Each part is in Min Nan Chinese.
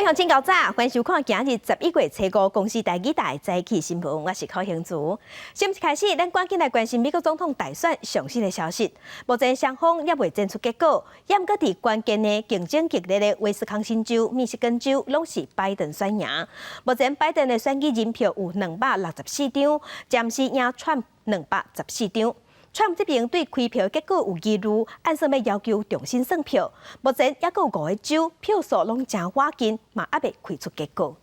位鄉親較早，歡迎收看今日11月初五公視台語台早起新聞，我是柯興祖。新聞開始，咱趕緊來關心美國總統大選上新的消息。目前雙方猶未戰出結果，毋過佇關鍵的競爭激烈的威斯康辛州、密西根州，攏是拜登選贏。目前拜登的選舉人票有264張，暫時贏川普214張。川普這邊對開票結果有疑慮，按算欲要求重新算票。目前猶閣有五個州票數攏誠倚近，嘛猶未開出結果。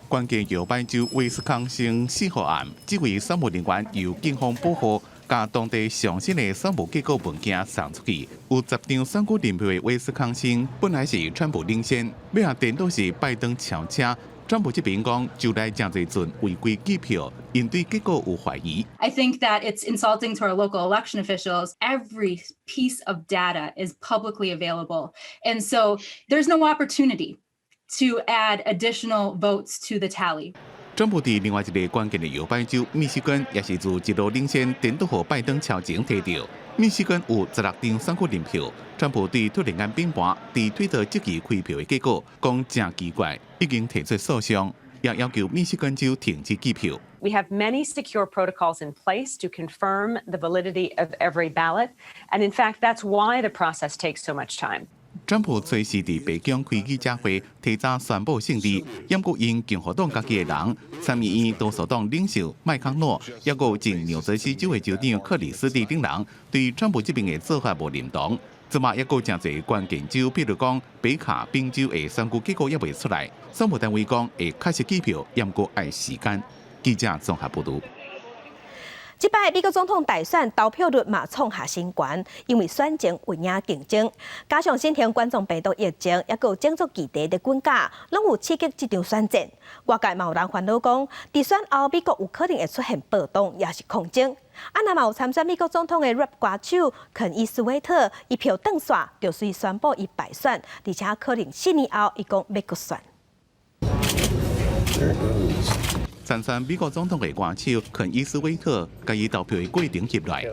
關鍵搖擺州威斯康星四號暗，這位選務人員由警方保護，共當地上新的選務結果文件送出去。有10張選舉人票的威斯康星本來是川普領先，尾仔顛倒是拜登超車。川普這邊講，州內誠濟陣違規計票，𪜶對結果有懷疑。 I think that it's insulting to our local election officials. Every piece of data is publicly available, and so there's no opportunity to add additional votes to the tally. 川普佇另外一个關鍵的搖擺州密西根，也是自一路領先，顛倒予拜登超前提著。密西根有16張選舉人票，川普對突然間變盤，佇推特質疑開票的結果，講誠奇怪，已經提出訴訟，也要求密西根州停止計票。 We have many secure protocols in place to confirm the validity of every ballot, and in fact, that's why the process takes so much time. 川普隨時佇白宮開記者會，提早宣布勝利。毋過𪜶共和黨家己的人，參議院多數黨領袖麥康諾，抑閣有前紐澤西州的州長克里斯蒂等人，對川普這邊的做法無認同。這馬抑閣誠濟關鍵州，比如講北卡、賓州的選舉結果猶未出來，選務單位講會確實計票，毋過愛時間。記者綜合報導。這擺美國總統大選投票率嘛創下新高，因為選前有影競爭，加上新型冠狀病毒疫情，抑閣有種族議題的滾價，攏有刺激這場選戰。外界嘛有人煩惱講，佇選後美國有可能會出現暴動，抑是抗爭。啊，若嘛有參選美國總統的 rap 歌手肯伊斯威特，伊票斷線就隨宣布伊敗選，而且可能4年後伊講欲閣選。參選美國總統的歌手肯伊斯威特，共伊投票的過程翕來。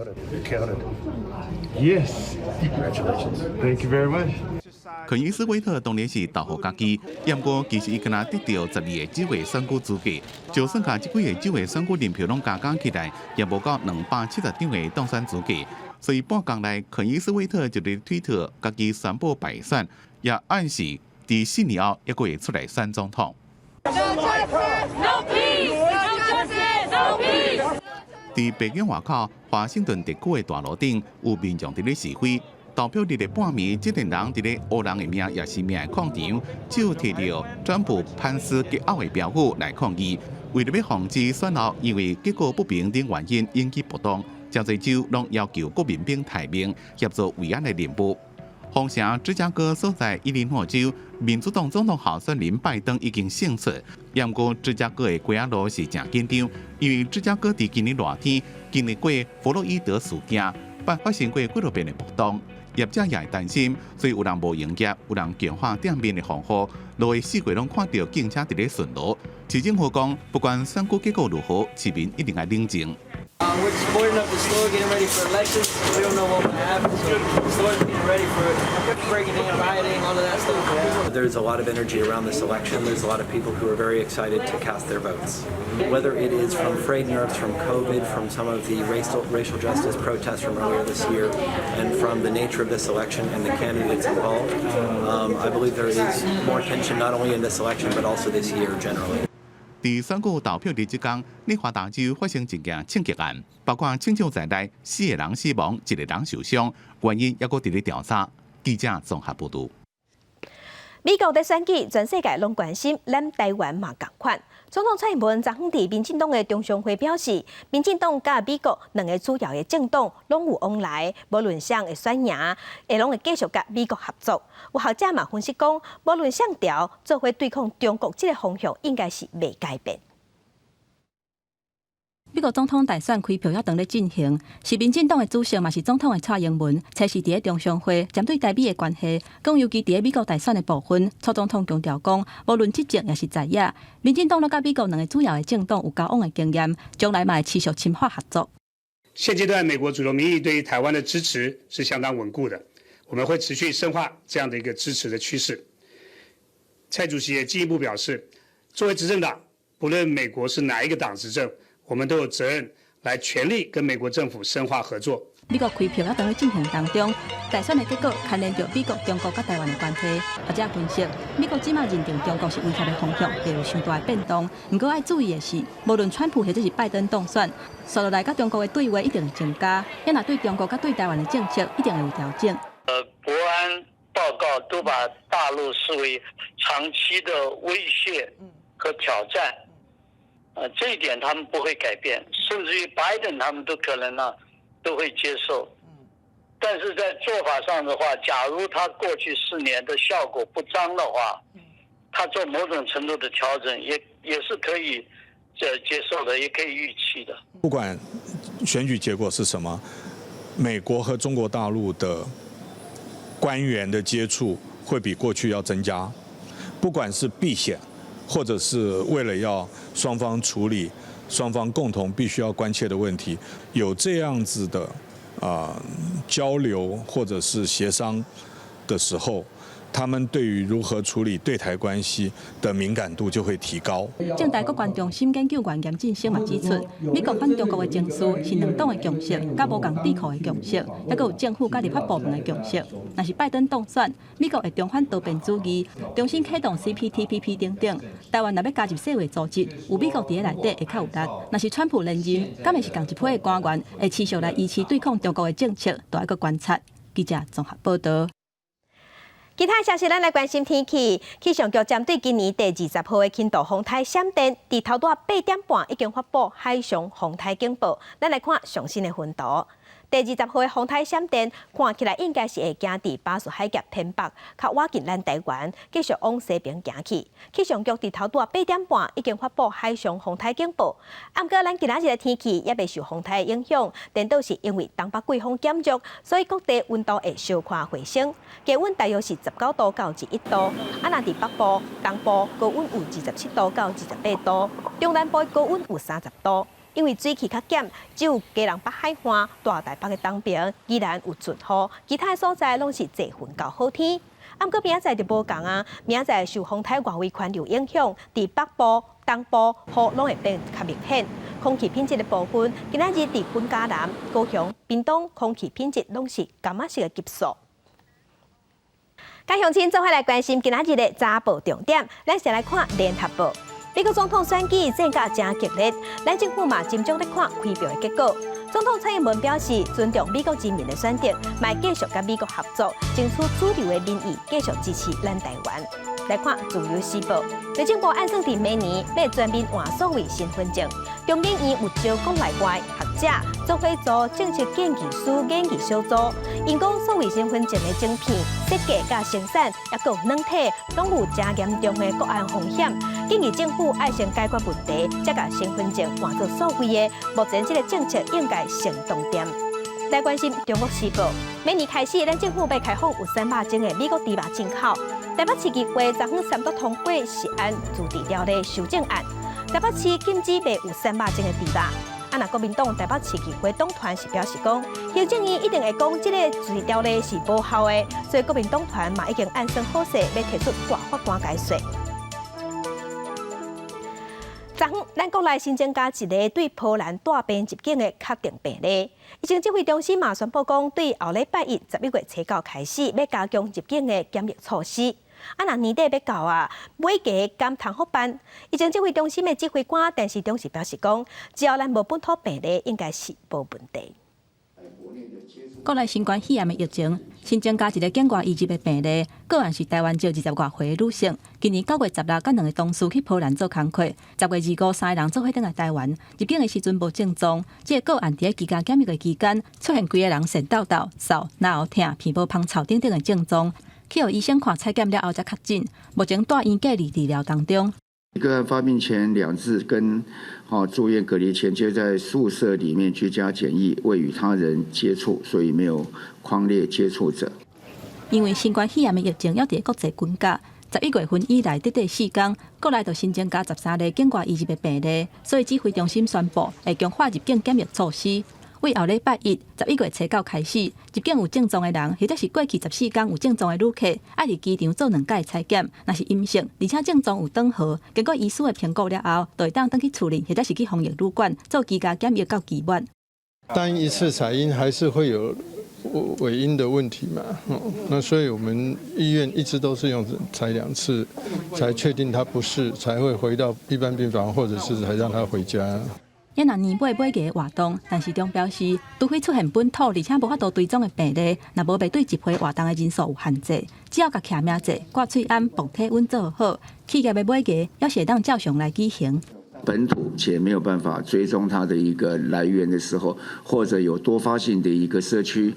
Yes, congratulations. Thank you very much. 肯伊斯威特當然是投予家己，毋過其實伊敢若得著12個州的選舉資格，就算共這幾個州的選舉人票攏加加起來，也無夠270張的當選資格。所以半工內，肯伊斯威特就佇推特家己宣布敗選，也暗示佇4年後猶閣會出來選總統。 No justice, no peace. No justice, no peace. 佇白宮外口，華盛頓特區的大路頂有民眾佇咧示威。投票日的半暝，這陣人佇咧烏人的命也是命的廣場，手提著川普潘斯激毆的標語來抗議。為著欲防止選後因為結果不明等原因引起暴動，誠濟州攏要求國民兵待命協助維安的任務。風城芝加哥所在伊利諾州民主黨總統候選人拜登已經勝出，毋過芝加哥的街仔路是誠緊張，因為芝加哥佇今年熱天經歷過弗洛伊德事件，捌發生過幾落遍的暴動，業者也會擔心，所以有人無營業，有人強化店面的防護，路的四圍攏看著警車佇咧巡邏。市政府講，不管選舉結果如何，市民一定愛冷靜。 We're just boarding up the store, getting ready for elections. We don't know what will happen, so the store's getting ready for breaking in, rioting, all of that stuff. There's a lot of energy around this election. There's a lot of people who are very excited to cast their votes. Whether it is from frayed nerves from COVID, from some of the racial justice protests from earlier this year, and from the nature of this election and the candidates involved, I believe there is more tension not only in this election but also this year generally. 佇選舉投票日這工，內華達州發生一件槍擊案，包括槍手在內，四個人死亡，一個人受傷，原因猶閣佇咧調查。記者綜合報導。美國的選舉，全世界攏關心，咱台灣嘛仝款。總統蔡英文昨昏佇民進黨的中常會表示，民進黨佮美國兩个主要的政黨攏有往來，無論誰會選贏，會攏會繼續佮美國合作。有學者嘛分析講，無論誰調，做伙對抗中國這个方向應該是袂改變。美國總統大選開票猶當咧進行，是民進黨的主席嘛是總統的蔡英文，初四佇咧中常會針對台美的關係，講尤其佇咧美國大選的部分，蔡總統強調講，無論執政抑是在野，民進黨攏佮美國兩个主要的政黨有交往的經驗，將來嘛會持續深化合作。現階段美國主流民意對於台灣的支持是相當穩固的，我們會持續深化這樣的一個支持的趨勢。蔡主席也進一步表示，作為執政黨，不論美國是哪一個黨執政，我們都有責任來全力跟美國政府深化合作。美國開票猶當咧進行當中，大選的結果牽連著美國、中國佮台灣的關係。學者分析，美國這馬認定中國是威脅的方向，會有傷大的變動。毋過愛注意的是，無論川普或者是拜登當選，紲落來佮中國的對話一定會增加，也若對中國佮對台灣的政策一定會有調整。國安報告都把大陸視為長期的威脅和挑戰，這一點他們不會改變，甚至於拜登他們都可能呢都會接受。但是在做法上的話，假如他過去4年的效果不彰的話，他做某種程度的調整也是可以接受的，也可以預期的。不管選舉結果是什麼，美國和中國大陸的官員的接觸會比過去要增加，不管是避險，或者是為了要雙方處理雙方共同必須要關切的問題，有這樣子的交流或者是協商的時候，他們對於如何處理對台關係的敏感度就會提高。政大國關中心研究員嚴進生嘛指出，美國反中國的情緒是兩黨的共識，佮無仝智庫的共識，猶閣有政府佮立法部門的共識。若是拜登當選，美國會重返多邊主義，重新啟動 CPTPP 等等。台灣若欲加入世衛組織，有美國佇咧內底會較有力。若是川普連任，敢會是仝一批的官員會持續來維持對抗中國的政策，都愛閣觀察。記者綜合報導。其他消息，咱來關心天氣。氣象局針對今年第20號的輕度風颱閃電，佇頭拄仔8點半已經發布海上風颱警報。咱來看上新的雲圖。第20號的風颱閃電，看起來應該是會行佇巴士海峽偏北，較倚近咱台灣，繼續往西邊行去。氣象局佇頭拄仔八點半已經發布海上風颱警報。毋過，咱今仔日的天氣猶未受風颱的影響，顛倒是因為東北季風減弱，所以各地溫度會小可回升，低溫大約是19度到21度。啊，若佇北部、東部高溫有27度到28度，中南部高溫有30度。因為水汽較減，只有基隆北海岸、大台北的東邊依然有陣雨，其他所在攏是濟雲到好天。毋過明仔載就無仝啊，明仔載受風颱外圍環流影響，佇北部、東部雨攏會變較明顯。空氣品質的部分，今仔日佇雲嘉南、高雄、屏東空氣品質攏是柑仔色的級數。佮鄉親做伙來關心今仔日的早報重點，咱先來看聯合報。美國總統選舉戰甲誠激烈，咱政府嘛斟酌咧看開票的結果。總統蔡英文表示尊重美國人民的選擇，嘛會繼續佮美國合作，爭取主流的民意，繼續支持咱台灣。來看自由時報，內政部按算佇明年欲全面換數位身份證，中研院有招國內外學者做伙組政策建議書研議小組，𪜶講數位身份證的晶片設計佮生產，抑閣有軟體，攏有誠嚴重的國安風險，建議政府愛先解決問題，才共身份證換做數位的。目前這个政策應該先凍定。來關心中國時報，明年開始，咱政府欲開放有生肉種的美國豬肉進口。台北市議會昨昏三讀通過食安自治條例修正案，台北市禁止賣有生肉種的豬肉。啊，若國民黨台北市議會黨團是表示講，行政院一定會講這个自治條例是無效的，所以國民黨團嘛已經按算好勢，欲提出大法官解說。昨昏，咱國內新增加一个對波蘭帶病入境的確定病例。疫情指揮中心嘛宣布講，對後禮拜一11月初9開始，欲加強入境的檢疫措施。啊，若年底欲到啊，尾期敢通復辦？疫情指揮中心的指揮官陳時中是表示講，只要咱無本土病例，應該是無問題。國內新冠肺炎的疫情，新增加一个境外移入的病例，個案是台灣籍20外歲的女性。今年9月16，佮兩个同事去波蘭做工課，10月25，三个人做伙轉來台灣，入境的時陣無症狀。這个個案佇咧居家檢疫的期間，出現規个人腺痘痘、嗽、嚨喉疼、鼻毛芳臭等等的症狀，去予醫生看採檢了後才確診，目前蹛院隔離治療當中。個案發病前2日跟住院隔離前，就在宿舍裡面居家檢疫，未與他人接觸，所以沒有匡列接觸者。因為新冠肺炎的疫情猶佇國際滾價，11月份以來，短短4工，國內就新增加13例境外移入的病例，所以指揮中心宣布會強化入境檢疫措施。為後禮拜一11月初九開始，入境有症狀的人，或者是過去14天有症狀的旅客，愛佇機場做兩擺採檢，若是陰性，而且症狀有轉好，經過醫師的評估了後，就會當轉去厝裡，或者是去防疫旅館做居家檢疫到期滿。單一次採陰還是會有偽陰的問題嘛？那所以我們醫院一直都是用採兩次，才確定他不是，才會回到一般病房，或者是才讓他回家。也若年尾買牙活動，陳時中表示，除非出現本土而且無法度追蹤的病例，若無袂對集會活動的人數有限制，只要共徛名冊、掛喙罨、磅體溫做好，企業的尾牙猶是會當照常來舉行。本土且沒有辦法追蹤它的一個來源的時候，或者有多發性的一個社區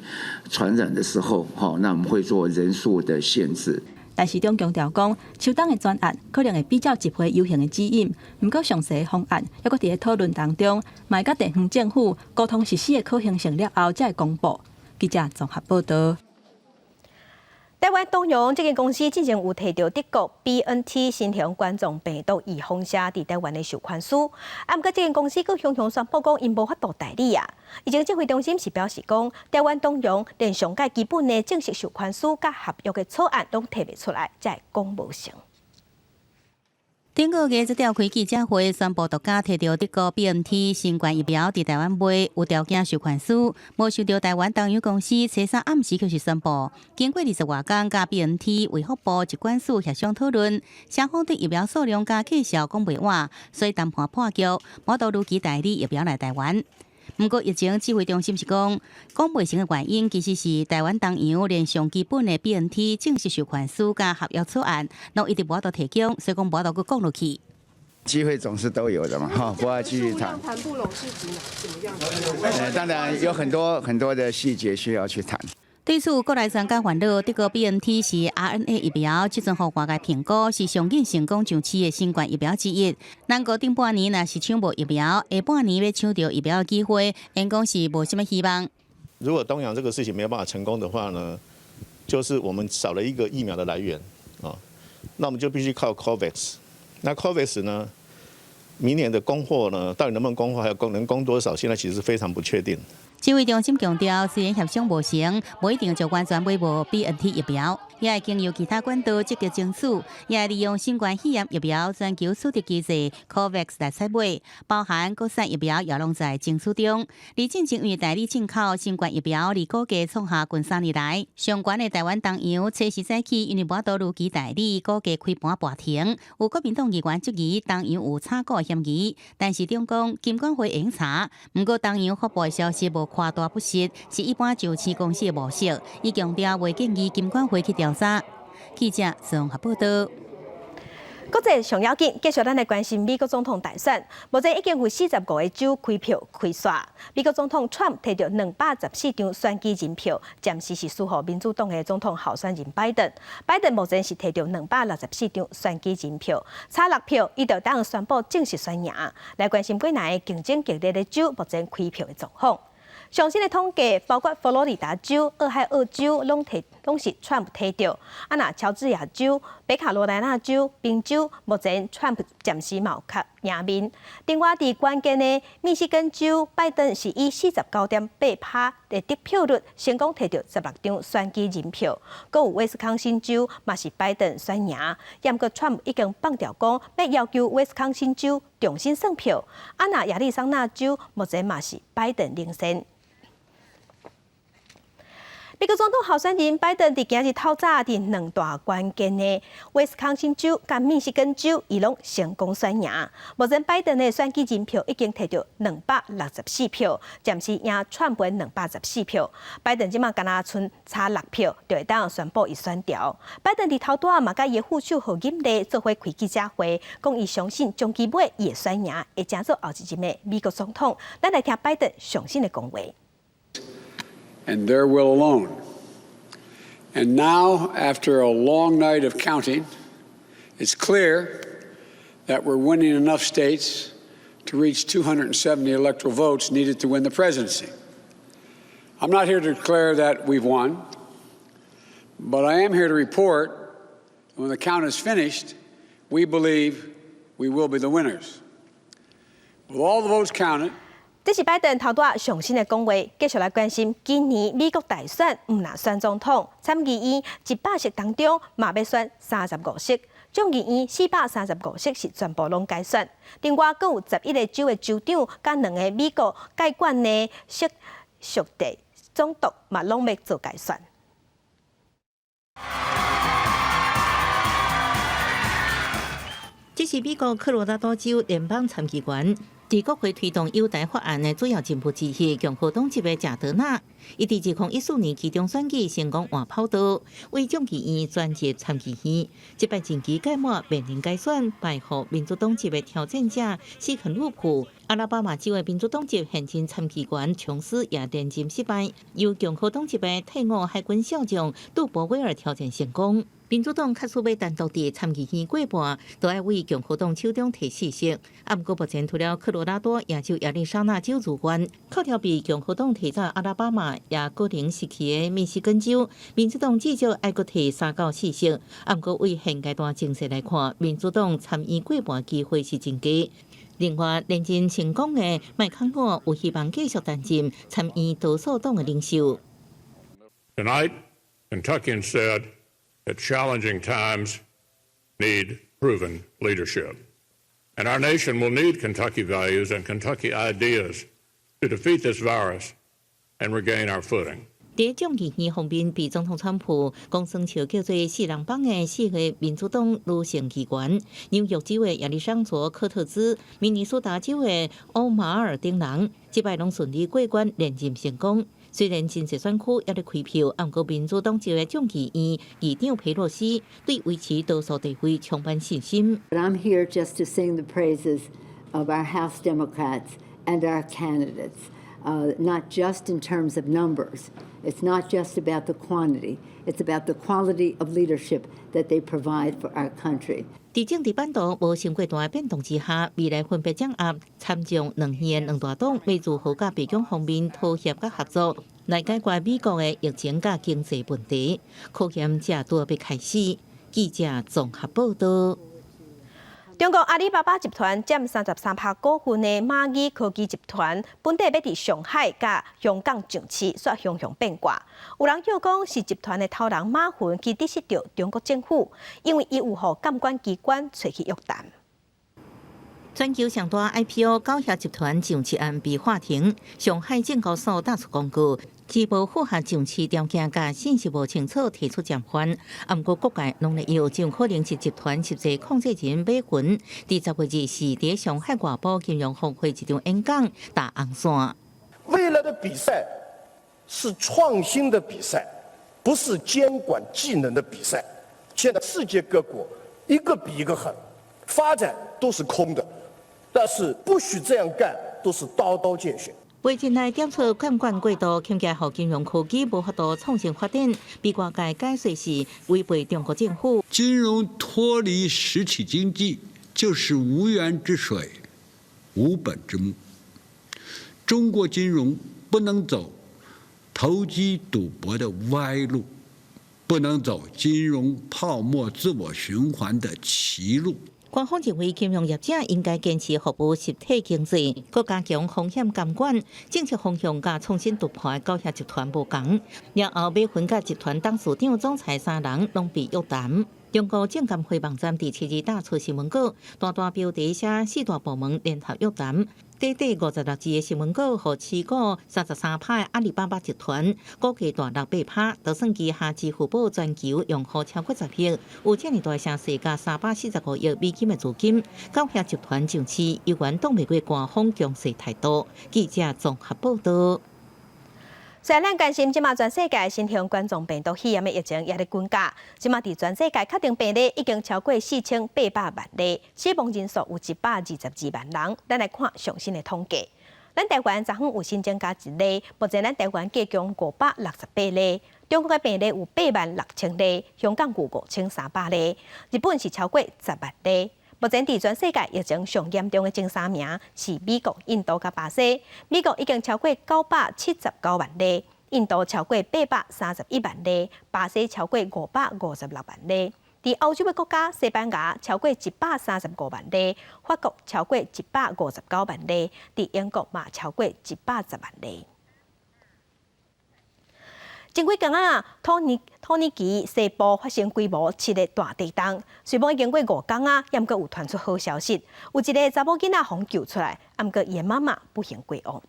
傳染的時候，哈，那我們會做人數的限制。陳時中強調講，秋冬的專案可能會比照集會遊行的指引，毋過詳細方案猶閣佇咧討論當中，嘛會佮地方政府溝通實施的可行性了後，才會公布。記者綜合報道。台灣東洋這間公司之前有提著德國 BNT 新型冠狀病毒預防射佇台灣的授權書，啊，毋過這間公司閣雄雄宣布講，𪜶無法度代理啊。疫情指揮中心是表示講，台灣東洋連上蓋基本的正式授權書佮合約的草案攏提袂出來，才會講無成。頂個月才召開記者會，宣布獨家提著德國 BNT 新冠疫苗佇台灣賣有條件授權書，無想著台灣東洋公司初三暗時就是宣布，經過20外工，佮 BNT 衛福部疾管署協商討論，雙方對疫苗數量佮價數講袂倚，所以談判破局，無度如期代理疫苗來台灣。毋過疫情指揮中心是講，講袂成的原因其實是台灣東洋連上基本的 BNT 正式授權書佮合約草案，攏一直無法度提供，所以講無法度閣講落去。機會總是都有的嘛，哈，不要繼續談。談不攏是指怎麼樣？當然有很多很多的細節需要去談。對此，國內專家煩惱，德國 BNT 是 RNA 疫苗，這陣予外界評估是上緊成功上市的新冠疫苗之一。難過頂半年若是搶無疫苗，下半年欲搶著疫苗的機會，應講是無啥物希望。如果東洋這個事情沒有辦法成功的話呢，就是我們少了一個疫苗的來源啊，那我們就必須靠 COVAX。那 COVAX 呢，明年的供貨呢，到底能不能供貨，還有供能供多少，現在其實是非常不確定。指揮中心強調，雖然協商無成，無一定就完全買無 BNT 疫苗，也會經由其他管道積極爭取，也會利用新冠肺炎疫苗全球取得機制 COVAX 來採買，包含國產疫苗也攏在爭取中。而進前因為代理進口新冠疫苗，而股價創下近3年來上懸的台灣東洋，初時早起因為無法度如期代理，股價開盤跋停。有國民黨議員質疑東洋有炒股嫌疑，但是中講金管會會查。毋過東洋發布的消息無誇大不實，是一般上市公司的模式。伊強調袂建議金管會去調查。記者綜合報道。國際上要緊，繼續咱來關心美國總統大選。目前已經有45個州開票開煞。美國總統川普提著214張選舉人票，暫時是輸予民主黨的總統候選人拜登。拜登目前是提著264張選舉人票，差6票，伊就當宣布正式選贏。來關心幾若个競爭激烈的州，目前開票的狀況。上新的統計，包括佛羅里達州、俄亥俄州，攏提攏是川普提著。啊，若喬治亞州、北卡羅來納州、賓州，目前川普暫時嘛有較贏面。另外，佇關鍵的密西根州，拜登是以49.8趴的得票率，成功提著16張選舉人票。閣有威斯康星州嘛是拜登選贏，毋過川普已經放調講，欲要求威斯康星州重新算票。啊，若亞利桑那州目前嘛是拜登領先。美國總統候選人拜登佇今日透早佇兩大關鍵的威斯康星州佮密西根州，伊攏成功選贏。目前拜登的選舉人票已經提著264票，暫時贏川普214票。拜登這馬敢若賰差6票，就會當宣布伊選調。拜登佇頭拄仔嘛，佮伊的副手賀錦麗做伙開記者會，講伊相信終其尾伊會選贏，會成做後一任的美國總統。咱來聽拜登上新的講話。 And their will alone. And now, after a long night of counting, it's clear that we're winning enough states to reach 270 electoral votes needed to win the presidency. I'm not here to declare that we've won, but I am here to report that when the count is finished, we believe we will be the winners. With all the votes counted, 這是拜登頭拄仔上新的講話，繼續來關心今年美國大選，毋但選總統、參議院100席當中，嘛欲選35席，眾議院435席是全部攏改選。另外，閣有11個州的州長，佮兩个美國界管的直屬地總督嘛攏欲做改選。這是美國科羅拉多州聯邦參議員，佇國會推動友台法案的主要人物之一，共和黨籍的賈德納，伊佇2014年期中選舉成功換跑道，為眾議院轉入參議院。這擺任期屆滿，面臨改選，敗予民主黨籍的挑戰者史肯魯普。阿拉巴馬州的民主黨籍現任參議員瓊斯也連任失敗，由共和黨籍的退伍海軍少將杜伯威爾挑戰成功。民主黨假使欲單獨佇參議院過半，就愛對共和黨手中提四席。啊，毋過目前除了科羅拉多，也就亞利桑那州如願，扣掉被共和黨提走阿拉巴馬，也可能失去的密西根州，民主黨至少愛閣提3到4席。啊，毋過對現階段情勢來看，民主黨參議過半機會是真低。另外，連任成功的麥康諾有希望繼續擔任參議多數黨的領袖。 Tonight, Kentuckians said that challenging times need proven leadership. And our nation will need Kentucky values and Kentucky ideas to defeat this virus and regain our footing. 佇眾議院方面，被總統川普講耍笑叫做四人幫的四个民主黨女性議員，紐約州的亞歷桑卓科特茲、明尼蘇達州的歐馬爾等人，這擺攏順利過關連任成功。雖然真濟選區猶咧開票，毋過民主黨籍的眾議院議長佩洛西對維持多數地位充滿信心。 But I'm here just to sing the praises of our House Democrats and our candidates, not just in terms of numbers. It's not just about the quantity. It's about the quality of leadership that they provide for our country. 佇政治版圖無傷過大的變動之下，未來分別掌握參眾兩院的兩大黨，欲如何佮白宮方面妥協佮合作，來解決美國的疫情佮經濟問題，考驗才拄欲開始。記者綜合報道。中國阿里巴巴集團佔33趴股份的螞蟻科技集團，本底欲佇上海佮香港上市，煞雄雄變卦。有人叫講是集團的頭人馬雲去得失著中國政府，因為伊有予監管機關揣去約談。全球上大 IPO 九協集團上市案被喊停，上海證交所打出公告，指無符合上市條件佮信息無清楚，提出暫緩。啊，毋過各界攏咧憂，真可能是集團實際控制人馬雲，佇10月24佇上海外貿金融峰會一場演講打紅線。未來的比賽是創新的比賽，不是監管技能的比賽。現在世界各國一個比一個狠，發展都是空的。但是不許這樣幹，都是刀刀見血。為進來檢出監管過度，恐驚予金融科技無法度創新發展，被外界解說是違背中國政府。金融脫離實體經濟就是無源之水、無本之木。中國金融不能走投機賭博的歪路，不能走金融泡沫自我循環的歧路。官方認為，金融業者應該堅持服務實體經濟，閣加強風險監管，政策方向佮創新突破的九協集團無仝。了後，馬雲佮集團董事長、總裁三人攏被約談。中國證監會網站佇7日打出新聞稿，大大標題寫四大部門聯合約談。短短56字的新聞稿，予持股33趴的阿里巴巴集團股價大落8趴，就算旗下支付寶全球用戶超過10億，有遮爾大聲勢佮345億美金的資金，九協集團上市，猶原擋袂過官方強勢態度。記者綜合報道。雖然咱關心，這馬全世界新型冠狀病毒肺炎的疫情也咧滾加，這馬佇全世界確診病例已經超過4800萬例，死亡人數有122萬人。咱來看上新的統計，咱台灣昨昏有新增加一例，目前咱台灣計共568例，中國的病例有8萬6千例，香港有5300例，日本是超過10萬例。目前佇全世界疫情上嚴重的前三名是美國、印度佮巴西。美國已經超過979萬例，印度超過831萬例，巴西超過556萬例。佇歐洲的國家，西班牙超過135萬例，法國超過159萬例，佇英國嘛超過110萬例。前幾工啊，土耳其西部發生規模7的大地動，雖罔已經過5工啊，猶閣有傳出好消息，有一个查某囡仔予救出來，毋過伊的媽媽不幸過往。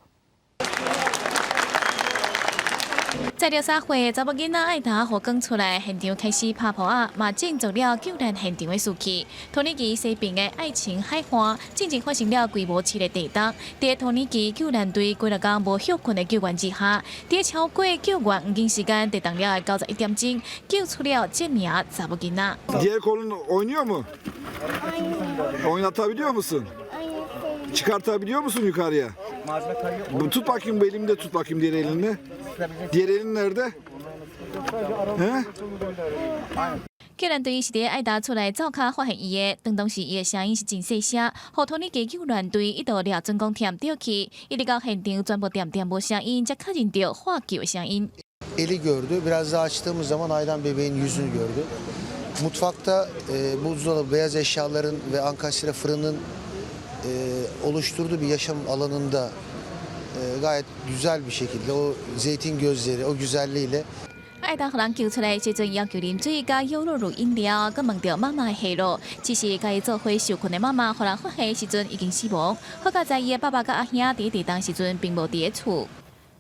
載著3歲查某囡仔愛達予扛出來，現場開始拍噗仔，嘛振作了救難現場的士氣。土耳其西邊的愛琴海岸，進前發生了規模七的地動。佇土耳其救難隊幾若工無歇睏的救援之下，佇超過救援黃金時間，地動了的91點鐘，救出了這名查某囡仔。 Diğer kolun oynuyor mu? Oynatabiliyor musun? Çıkartabiliyor musun yukarıya? Tut bakayım bu elimi de tut bakayım diğer elini. Diğer elin nerede? He? 救難隊是佇愛達厝內灶跤發現伊的，當當時伊的聲音是真細聲，予土耳其救援隊一度掠準講聽著去，一直到現場全部點點無聲音，才確認著喊救的聲音。 Eli gördü. Biraz daha açtığımız zaman Aydan bebeğin yüzünü gördü. Mutfakta buzdolabı, beyaz eşyaların ve ankastre fırının oluşturduğu bir yaşam alanında gayet güzel bir şekilde o zeytin gözleri, o güzelliğiyle 愛達予人救出來時陣，要求啉水佮優酪乳飲料，閣問著媽媽的下落。只是共伊做伙受困的媽媽，予人發現時陣已經死亡。好佳哉伊的爸爸佮阿兄佇地動時陣並無佇咧厝。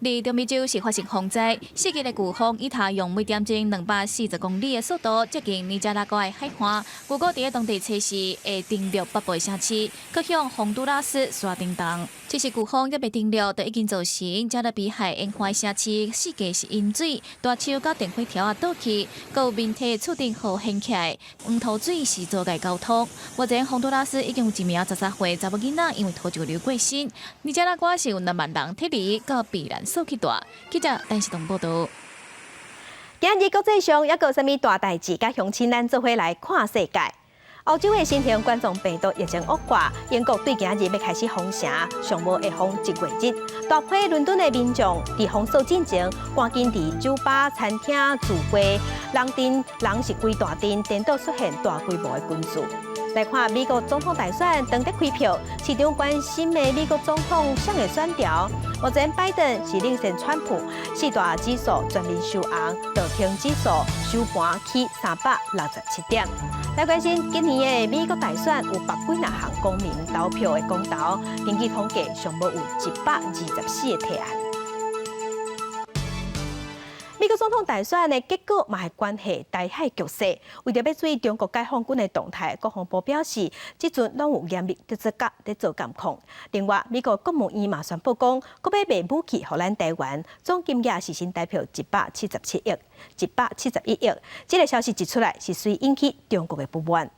佇中美洲是發生風災，4級的颶風伊塔用每點鐘240公里的速度接近尼加拉瓜的海岸，預估佇咧當地初四會登陸北部的城市，閣向洪都拉斯沙頂動。這是颶風猶未登陸，就已經造成加勒比海沿海城市四界是淹水，大樹佮電火柱仔倒去，閣有民宅厝頂雨掀起來，黃土水是阻礙交通。目前洪都拉斯已經有一名13歲查某囡仔因為土石流過身，尼加拉瓜是有2萬人撤離到避難所去蹛。記者陳世東報導。今日國際上猶閣有啥物大代誌，佮鄉親咱做伙來看世界。歐洲的新型冠狀病毒疫情惡化，英國對今日欲開始封城，上無會封一月日。大批倫敦的民眾佇封鎖進前，趕緊佇酒吧、餐廳聚會，人陣人是規大陣，顛倒出現大規模的群聚。來看美國總統大選當日開票，市場關心的美國總統誰會選著？目前拜登是領先川普，四大指數全面收紅，道瓊指數收盤起367點。來關心今年的美國大選有百幾若項公民投票的公投，根據統計，上無有124個提案。美國總統大選的結果嘛會關係台海局勢。為著欲注意中國解放軍的動態，國防部表示，這陣攏有嚴密佇做監佇做監控。另外，美國國務院嘛宣布講，閣欲賣武器予咱台灣，總金額是新台幣177億、171億。這个消息一出來，是隨引起中國的不滿。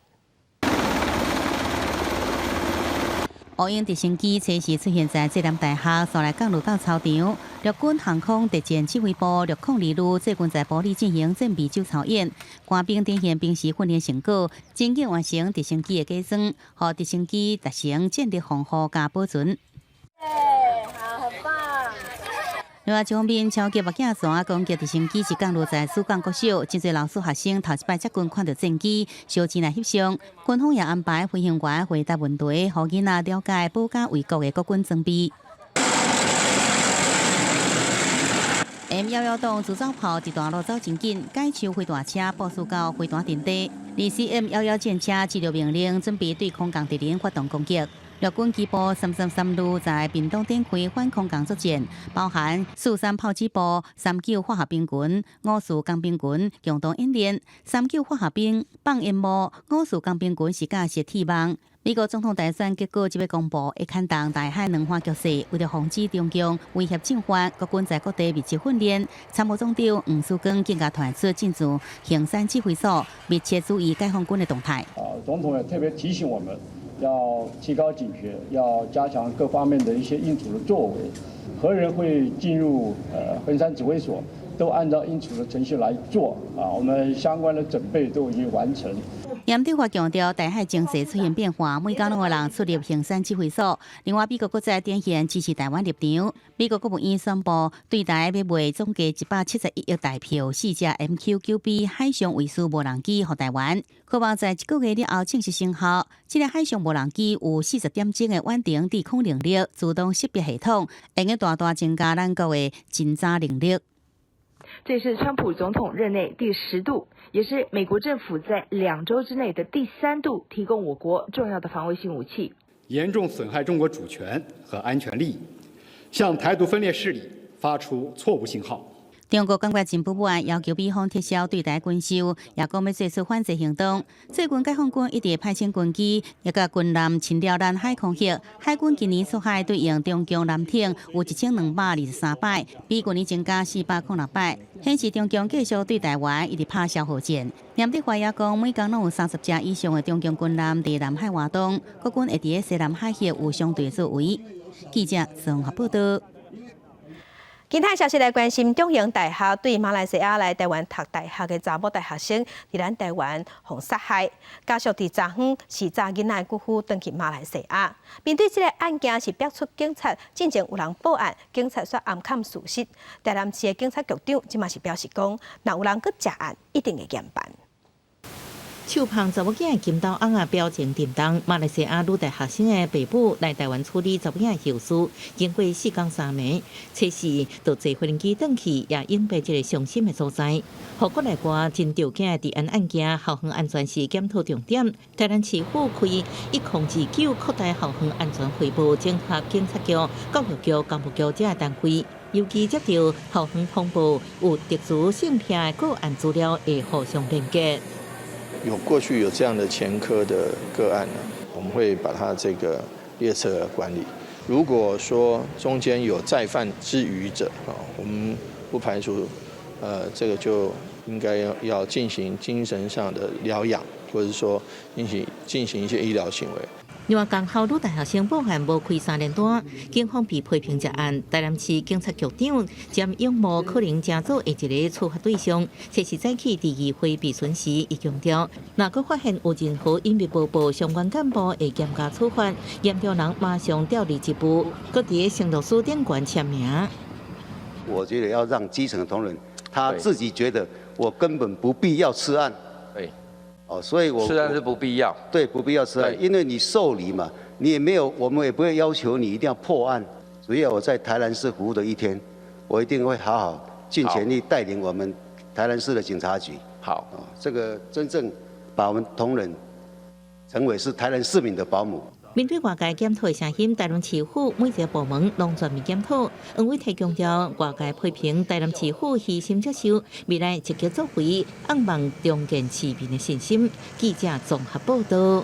烏鷹直升機隨時出現在濟南大學，紲來降落到操場。陸軍航空特戰指揮部602旅最近在埔里進行戰備周操演，官兵展現平時訓練成果，真緊完成直升機的改裝，予直升機達成戰力防護佮保存。好，很棒。另外一方面，超級目鏡蛇攻擊直升機是降落在曙光國小，真濟老師學生頭一擺接近看著戰機，相爭來翕相。軍方也安排飛行員回答問題，予囡仔了解保家衛國的國軍裝備。M11擋自走炮佇大路走真緊，改手飛彈車部署到飛彈陣地。而 CM-11戰車接著命令，準備對空降敵人發動攻擊。陸軍機步333旅在屏東展開反空降作戰，包含43炮擊部、39化學兵群、54工兵群共同演練。39化學兵放煙霧，54工兵群是架設鐵網。美國總統大選結果這欲公布，會牽動台海兩岸局勢。為著防止中共威脅進犯，國軍在各地密集訓練。參謀總長黃思光更加傳出進駐衡山指揮所，密切注意解放軍的動態。啊，總統也特別提醒我們，要提高警覺，要加強各方面的一些應阻的作為。何人會進入衡山指揮所？都按照應處的程序來做啊，我們相關的準備都已經完成。嚴德發強調，台海情勢出現變化，每工攏有人出入衡山指揮所。另外，美國閣再展現支持台灣立場。美國國務院宣布，對台欲賣總計171億台票四架 MQ-9B 海上衛士無人機予台灣，可望在一個月了後正式生效。這个海上無人機有40點鐘的遠程制空能力、自動識別系統，會用大大增加咱國的偵查能力。這是川普總統任內第10度，也是美國政府在2週之內的第三度提供我國重要的防衛性武器。嚴重損害中國主權和安全利益，向台獨分裂勢力發出錯誤信號。中國感覺真不滿，要求美方撤銷對台軍售，也講欲做出反制行動。最近解放軍一直派遣軍機，也共軍艦侵擾咱海空域。海軍今年出海對應中共艦艇有1223擺，比去年增加406擺，顯示中共繼續對台灣一直拍消耗戰。嚴德發也講，每工攏有30隻以上的中共軍艦佇南海活動，國軍會佇西南海域有相對作為。記者綜合報道。其他消息來關心，中興大學對馬來西亞來台灣讀大學的查某大學生，佇咱台灣予殺害，家屬佇昨昏是載囡仔舅父轉去馬來西亞。面對這个案件，是逼出警察進前有人報案，警察煞掩崁事實。台南市的警察局長這馬是表示講，若有人閣涉案，一定會嚴辦。手捧查某囝的金兜甕仔表情沉重，馬來西亞女大學生的爸母來台灣處理查某囝的後事，經過四工三暝，初四就坐飛機轉去，也永別這个傷心的所在。予國內外真著驚的治安案件，校園安全是檢討重點。台南市府開1029擴大校園安全匯報，整合警察局、教育局、工務局這个單位，尤其接到校園通報有特殊性癖的個案資料，會互相連結。有過去有這樣的前科的個案呢，我們會把它這個列冊管理。如果說中間有再犯之虞者啊，我們不排除，這個就應該要進行精神上的療養，或者說進行一些醫療行為。另外，港校女大學生報案無開三連單，警方被批評涉案。台南市警察局長詹永模可能成做下一個處罰對象。這是早起佇議會備詢時，伊強調，若閣發現有任何隱匿報報，相關幹部會嚴加處罰，嚴重人馬上調離職務，閣佇承諾書頂懸簽名。我覺得要讓基層的同仁，他自己覺得我根本不必要吃案。哦，所以我吃案是不必要，對，不必要吃案，因為你受理嘛，你也沒有，我們也不會要求你一定要破案。只要我在台南市服務的一天，我一定會好好盡全力帶領我們台南市的警察局。好，這個真正把我們同仁成為是台南市民的保姆。面對外界檢討的聲音，台南市府每一个部門攏全面檢討。黃偉提強調，外界批評台南市府虛心接受，未來積極作為，向望重建市民的信心。記者綜合報道。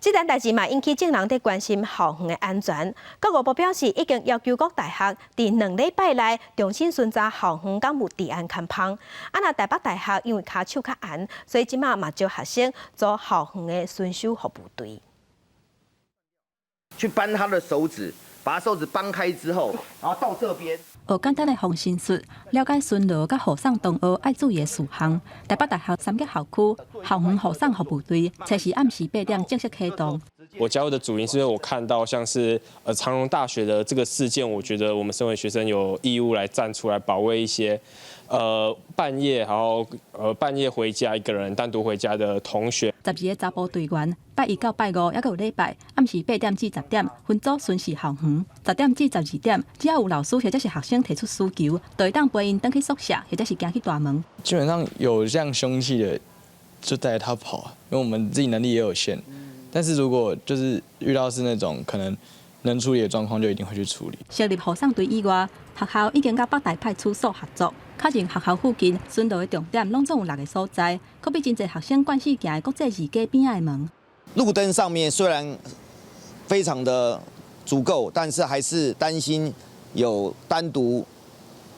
這單代誌嘛，引起眾人佇關心校園的安全。國務部表示，已經要求各大學佇2禮拜內重新巡查校園，敢有治安牽絆。啊，若台北大學因為跤手較絚，所以這馬嘛招學生組校園的巡守服務隊。去扳他的手指，把他手指扳開之後，然後到這邊。學簡單的防身術，了解巡邏佮護送同學愛注意的事項。台北大學三峽校區校園護送服務隊，初四暗時8點正式啟動。我加入的主因是因為我看到像是長榮大學的這個事件，我覺得我們身為學生有義務來站出來保衛一些半夜然後半夜回家一個人單獨回家的同學。12个查埔隊員，拜一到拜五，猶閣有禮拜，暗時8點至10點分組巡視校園。10點至12點，只要有老師或者是學生提出需求，就會當陪𪜶轉去宿舍，或者是行去大門。基本上有這樣兇器的，就帶著他跑，因為我們自己能力也有限。但是如果就是遇到是那種可能能處理的狀況，就一定會去處理。成立護送隊以外，學校已經佮北大派出所合作，確認學校附近巡邏的重點攏總有六个所在，可比真濟學生慣勢行的國際二街邊仔的門。路燈上面雖然非常的足夠，但是還是擔心有單獨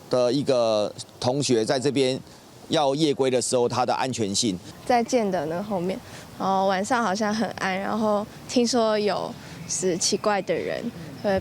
的一個同學在這邊要夜歸的時候，他的安全性。在建德那後面，然後晚上好像很暗，然後聽說有是奇怪的人，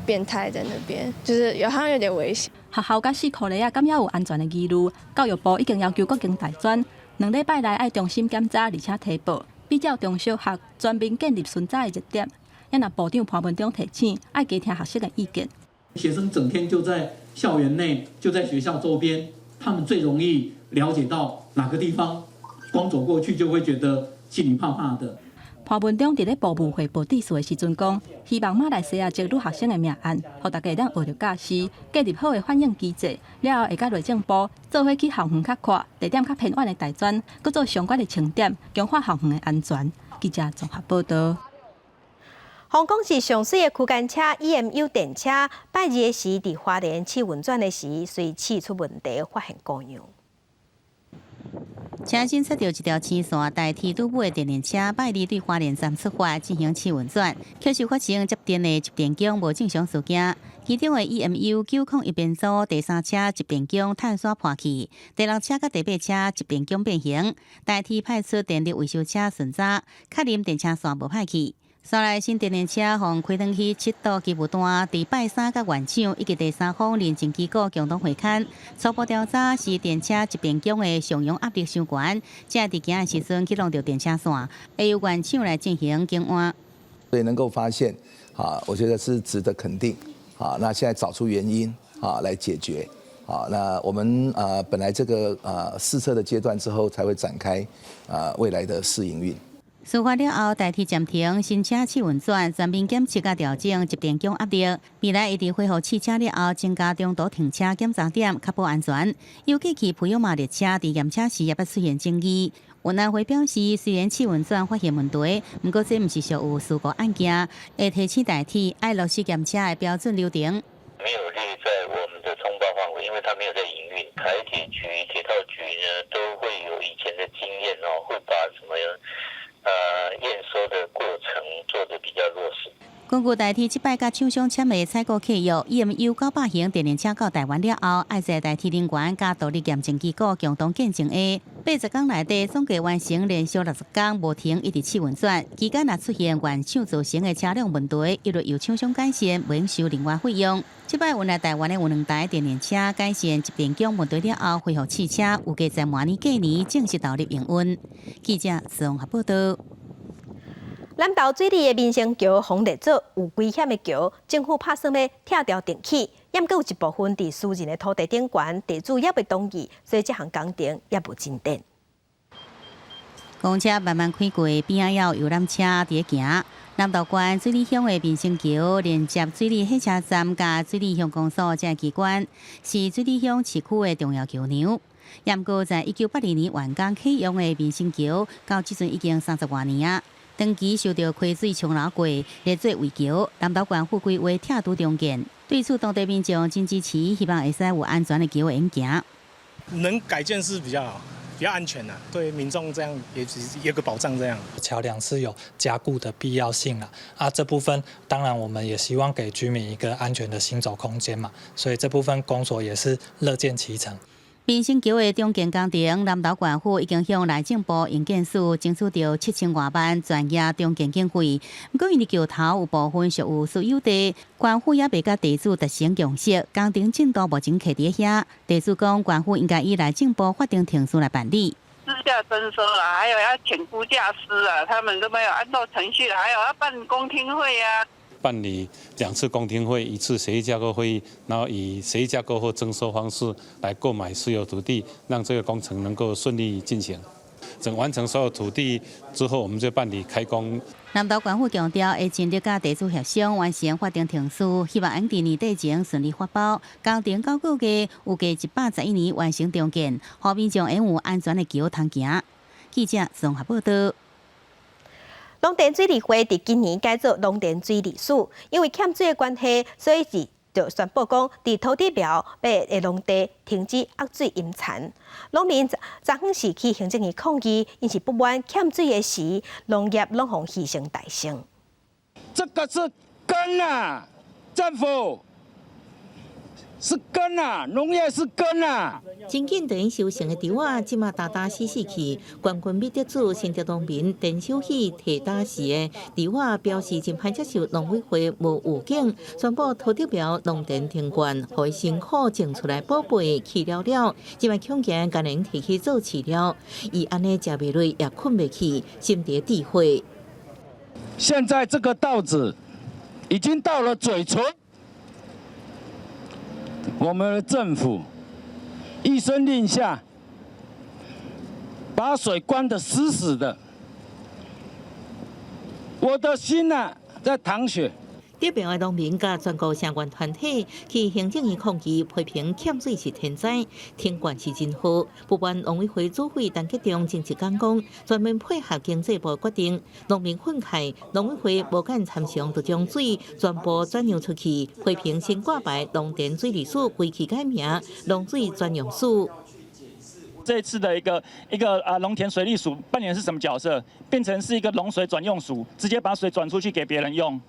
變態在那邊，就是有好像有點危險。學校佮四箍犁仔，敢猶有安全的疑慮？教育部已經要求各間大專2禮拜內愛重新檢查，而且提報，比照中小學全面建立巡查的熱點。也若部長潘文忠提醒，愛加聽學生的意見。學生整天就在校園內，就在學校周邊，他們最容易了解到哪個地方，光走過去就會覺得心裡怕怕的。潘文忠佇咧部務匯報致辭的時陣講，希望馬來西亞籍女學生的命案，予大家會當學著教訓，建立好的反應機制，了後會佮內政部做伙去校園較闊、地點較偏遠的大專，閣做相關的清點，強化校園的安全。記者綜合報道。香港是上媠的區間車 EMU 電車，拜二的時佇花蓮試運轉的時，隨試出問題，發現故障。車身插著一條青線代替拄尾的電聯車，拜二對花蓮站出發進行試運轉，卻是發生接電的集電弓無正常事件。其中的 EMU 901編組第三車集電弓碳刷破去，第六車佮第八車集電弓變形，台鐵派出電力維修車巡查，確認電車線無歹去。煞來新電聯車予開轉去七堵機務段，佇拜三佮原廠以及第三方認證機構共同會勘，初步調查是電車集電弓的上揚壓力傷懸，才會佇行的時陣去弄著電車線，會由原廠來進行更換。所以能夠發現，啊，我覺得是值得肯定。啊，那現在找出原因，啊，來解決。啊，那我們啊，本來這個啊試車的階段之後，才會展開啊未來的試營運。事發了後，台鐵暫停新車試運轉，全面檢測佮調整集電弓壓力。未來會佇恢復試車了後，增加中途停車檢查點，確保安全。尤其是普悠瑪列車佇驗車時也捌出現爭議。運安會表示，雖然試運轉發現問題，毋過這毋是屬於事故案件，會提醒台鐵愛落實驗車的標準流程。沒有列在我們的通報範圍，因為它沒有在營運。台鐵局、鐵道局呢，都會有以前的經驗哦，會把什麼驗收的過程做得比較落實。根據台鐵這擺佮廠商簽的採購契約，EMU 900型電聯車到台灣了後，愛在台鐵人員佮獨立驗證機構共同見證下，80工內底總計完成連續60工無停一直試運轉，期間若出現原廠造成的車輛問題，一律由廠商改善，免收另外費用。這擺運來台灣的有兩台電聯車改善集電弓問題了後，恢復試車，預計在明年過年正式投入營運。記者綜合報道。南投水里的民生橋予列做有危險的橋，政府拍算欲拆掉重起，毋過有一部分佇私人的土地頂懸，地主猶未同意，所以這項工程猶無進展。公車慢慢開過，邊仔有遊覽車佇咧行。南投縣水里鄉的民生橋連接水里火車站佮水里鄉公所這機關，是水里鄉市區的重要橋梁。毋過在1982年完工啟用的民生橋，到這陣已經30外年啊。長期受著溪水沖流過，列做危橋。南投縣府規劃拆除重建，對此當地民眾真支持，希望會使有安全的橋會用行。能改建是比較好，比較安全啦，對民眾這樣也有個保障。這樣橋梁是有加固的必要性啦。啊，這部分當然我們也希望給居民一個安全的行走空間嘛，所以這部分工作也是樂見其成。民生橋的重建工程，南投縣府已經向內政部營建署爭取著7000外萬全額重建經費。毋過因為橋頭有部分屬於私有地，縣府猶未佮地主達成共識，工程進度目前卡佇遐。地主講，縣府應該以內政部法定程序來辦理。私下徵收啦，還有要請估價師啊，他們都沒有按照程序，還有要辦公聽會啊。辦理2次公聽會，一次協議架構會議，然後以協議架構或徵收方式來購買私有土地，讓這個工程能夠順利進行。等完成所有土地之後，我們就辦理開工。南投縣府強調，會盡力佮地主協商，完成法定程序，希望佇年底前順利發包。工程九個月，預計111年完成重建，予民眾會有安全的橋通行。記者綜合報道。龍田水利會佇今年改做龍田水利署，因為欠水的關係，所以是就宣布講，佇土地廟的農地停止壓水淹田。農民昨昏是去行政院抗議，𪜶是不滿欠水的時，農業攏予犧牲代先。這個是根啊，政府，是根啊，農業是根啊。真緊等收成的稻仔，這馬焦焦死死去。冠軍米得主新竹農民田守喜提打時的稻仔表示真歹接受農委會無預警，宣布土得苗農田停灌，予伊辛苦種出來寶貝去了了，這擺恐驚干能提去做飼料，伊按呢食袂落也睏袂去，心佇滴血。現在這個稻子已經到了嘴唇，我們的政府一聲令下，把水關得死死的，我的心啊在淌血。得苗的農民佮全國相關團體去行政院抗議，批評欠水是天災，停灌是人禍。不過農委會主委陳吉仲前一工講，全面配合經濟部決定，農民憤慨，農委會無按參詳就將水全部轉讓出去，批評新掛牌農田水利署規氣改名農水專用署。這次的一個啊農田水利署扮演是什麼角色？變成是一個農水轉用署，直接把水轉出去給別人用。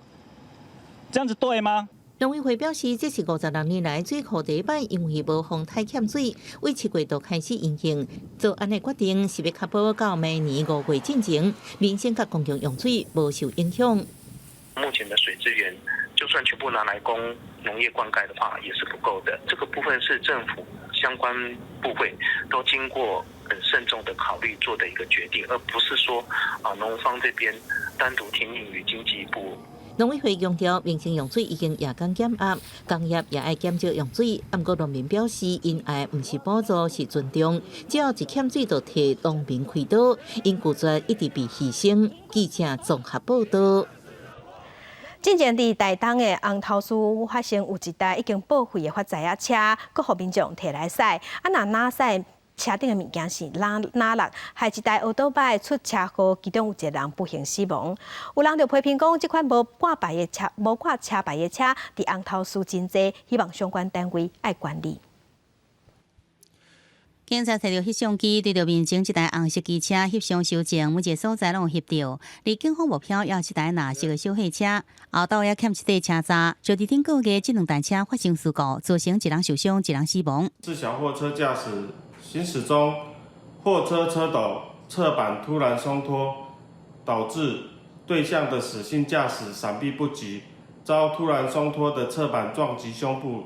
這樣子對嗎？農委會表示，這是56年來水庫第一擺，因為無風颱欠水，為7月就開始營運。做按呢決定是欲確保到明年5月進前，民生佮公共用水無受影響。目前的水資源，就算全部拿來供農業灌溉的話，也是不夠的。這個部分是政府相關部會都經過很慎重的考慮做的一個決定，而不是說啊農方這邊單獨聽命於經濟部。農委會強調，民生用水已經夜間減壓，工業也愛減少用水。毋過農民表示，𪜶愛毋是補助，是尊重。只要一欠水，就替農民開刀，𪜶拒絕一直被犧牲。記者綜合報道。進前佇台東的紅頭嶼發生有一台已經報廢的發財仔車，閣予民眾提來駛。啊，若哪駛車頂的物件是哪哪落，害一台歐多擺出車禍，其中有一個人不幸死亡。有人就批評講，這款無掛牌的車、無掛車牌的車，佇紅頭嶼真濟，希望相關單位愛管理。警察揣著翕相機，對著面前這台紅色機車翕相收證，每一个所在攏有翕著。離警方目標也有一台藍色的小貨車，後斗也欠一塊車閘。就佇頂個月，這兩台車發生事故，造成一人受傷，一人死亡。是小貨車駕駛行駛中，貨車車斗側板突然鬆脫，導致對向的駛幸駕駛閃避不及，遭突然鬆脫的側板撞擊胸部，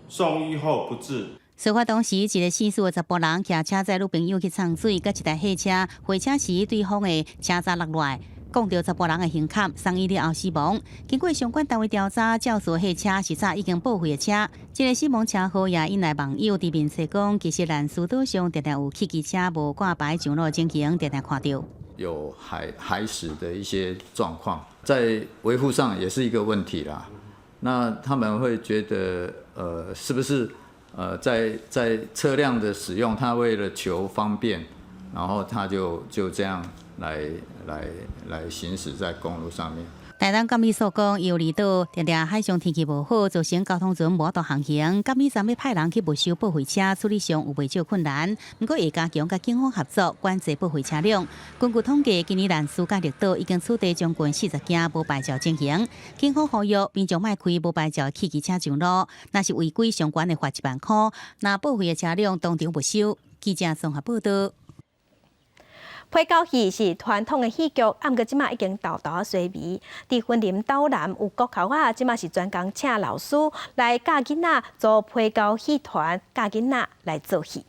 送醫後不治。事發當時，一个姓蘇的查埔人騎車載女朋友去送水，佮一台貨車會車時，對方的車閘落來，摃著查埔人的胸坎，送醫了後死亡。經過相關單位調查，肇事貨車是早已經報廢的車。這个死亡車禍也引來網友佇面冊講，其實蘭嶼島上定定有汽機車無掛牌上路的情形，定定看著。有海駛的一些狀況，在維護上也是一個問題啦。那他們會覺得，是不是？在車輛的使用，他為了求方便，然後他就這樣來行駛在公路上面。台東監理所講，由離島定定海上天氣無好，造成交通船無法度航行。監理站欲派人去沒收報廢車，處理上有袂少困難。毋過會加強佮警方合作，管制報廢車輛。根據統計，今年蘭嶼佮綠島已經取締將近40件無牌照情形。警方呼籲民眾莫開無牌照的汽機車上路，若是違規，相關會罰1萬箍。若報廢的車輛當場沒收。記者綜合報道。皮膠戲是傳統的戲劇，毋過這馬已經沓沓仔衰微。佇雲林斗南有國校仔，這馬是專工請老師來教囡仔組皮膠戲團，教囡仔來做戲。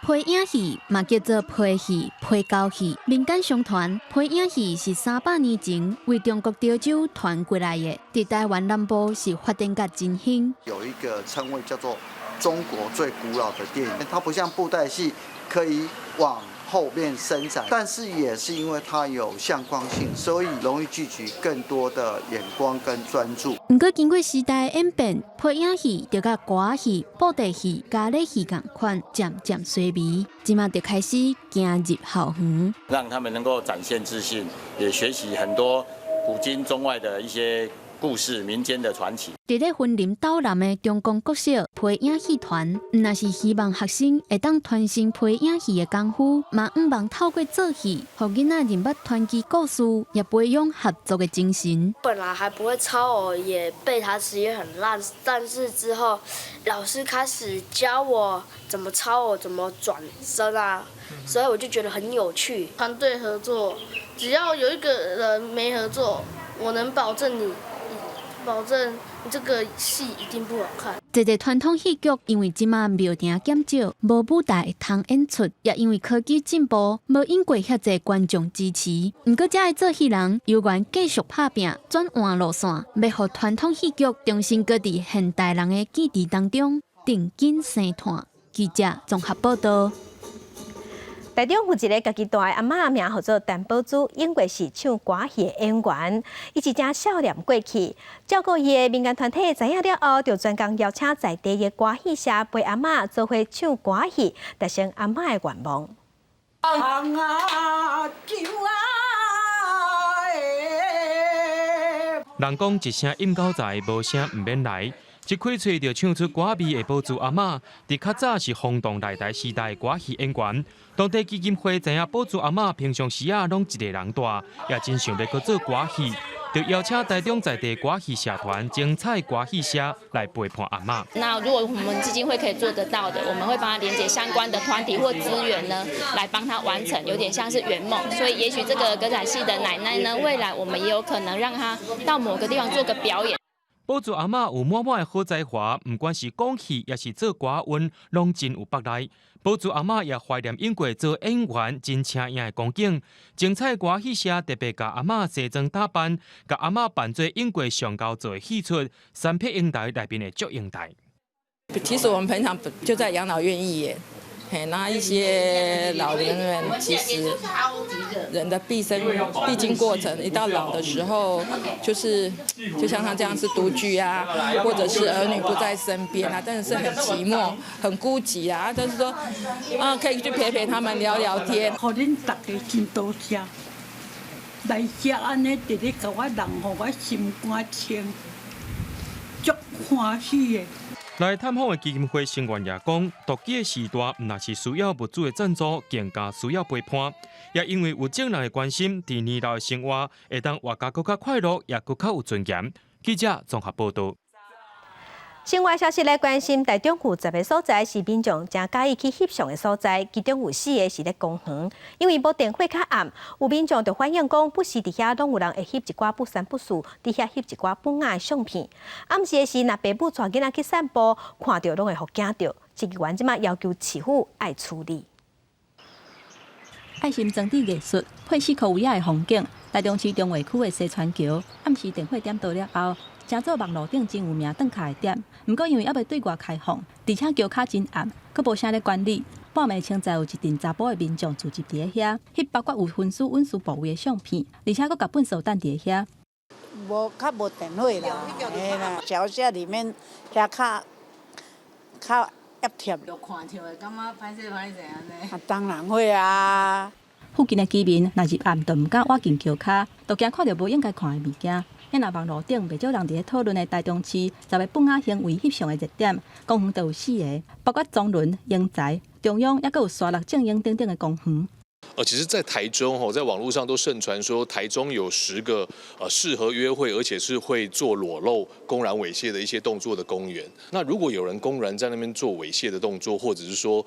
皮影戲嘛叫做皮戲、皮膠戲，民間相傳，皮影戲是300年前為中國潮州傳過來的，佇台灣南部是發展甲真興。有一個稱謂叫做中國最古老的電影，它不像布袋戲可以往後面伸展，但是也是因為它有向光性，所以容易聚集更多的眼光跟專注。毋過經過時代演變，皮影戲就佮歌仔戲、布袋戲、咖喱戲仝款，漸漸衰微，這馬就開始行入校園，讓他們能夠展現自信，也學習很多古今中外的一些故事，民間的傳奇。佇咧雲林斗南的中光國小皮影戲團，毋但是希望學生會當傳承皮影戲的功夫，嘛向望透過做戲，予囡仔認捌傳奇故事，也培養合作的精神。本來還不會操偶，也背台詞也很爛，但是之後老師開始教我怎麼操偶，怎麼轉身啊，所以我就覺得很有趣。團隊合作，只要有一個人沒合作，我能保證你，保證你這個戲一定不好看。這個傳統戲劇因為這馬廟埕減少，無舞台通演出，也因為科技進步，無引過遐濟觀眾支持。毋過，遮的做戲人猶原繼續拍拚，轉換路線，欲予傳統戲劇重新閣佇現代人的記憶當中定緊生湠。記者綜合報道。台中有一个家己蹛的阿嬤，名號做陳寶珠，永過是唱歌戲的演員，伊是誠少年過去，照顧伊的民間團體知影了後，就專工邀請在地的歌戲社陪阿嬤做伙唱歌戲，達成阿嬤的願望。啊啊人講一聲陰狗在，無聲毋免來。一開喙就唱出歌味的寶珠阿嬤，佇較早是轟動內台時代歌戲演員。當地基金會知影寶珠阿嬤平常時仔攏一個人蹛，也真想欲閣做歌戲，就邀請台中在地歌戲社團精彩歌戲社來陪伴阿嬤。那如果我們基金會可以做得到的，我們會幫他連接相關的團體或資源呢，來幫他完成，有點像是圓夢。所以也許這個歌仔戲的奶奶呢，未來我們也有可能讓她到某個地方做個表演。寶珠阿嬤有滿滿的好才華，毋管是講戲抑是做歌韻，攏真有腹內。寶珠阿嬤也懷念演過做演員真請影的光景。精彩歌戲社特別共阿嬤西裝打扮，共阿嬤扮做演過上厚做的戲出，三撇英台內面的祝英台。其實我們平常就在養老院義演，嘿，那一些老年人其實人的畢生必經過程，一到老的時候，就是就像他這樣是獨居啊，或者是兒女不在身邊啊，真的是很寂寞、很孤寂啊。就是說，啊，可以去陪陪他們聊聊天。予恁大家真多謝，來遮按呢，佇咧共我人，予我心肝清，足歡喜的。來探訪的基金會成員也講，獨居的時代，毋但是需要物資的贊助，更加需要陪伴。也因為有眾人的關心，佇年老的生活會當活甲閣較快樂，也閣較有尊嚴。記者綜合報導。新聞消息來關心，台中有十个所在是民眾誠佮意去翕相的所在，其中有四個是咧公園。因為無電火較暗，有民眾就反映講，不時佇遐攏有人會翕一寡不三不四，佇遐翕一寡本仔的相片。暗時的時，若爸母帶囡仔去散步，看著攏會予驚著。市議員這馬要求市府愛處理。愛心裝置藝術配四箍圍仔的風景，台中市中華區的西川橋，暗時電火點著了後，成做網路頂真有名轉卡的點。毋過因為猶未對外開放，而且橋跤真暗，閣無啥咧管理。半暝清早有一陣查埔的民眾聚集佇咧遐，翕包括有分屍隱私部位的相片，而且閣共糞埽擲佇咧遐。無較無電火啦，嘿啦，橋下裡面遐較較壓貼。就看著會感覺歹勢歹勢按呢。啊，當然會啊。附近的居民若入暗就毋敢倚近橋跤，就驚看著無應該看的物件。遐若網路頂袂少人佇咧討論的台中市十个本仔行為翕相的熱點，公園就有四个，包括中崙、英才、中央，抑閣有沙鹿正英等等的公園。其實，在台中吼，在網絡上都盛傳說台中有10個適合約會，而且是會做裸露、公然猥褻的一些動作的公園。那如果有人公然在那邊做猥褻的動作，或者是說，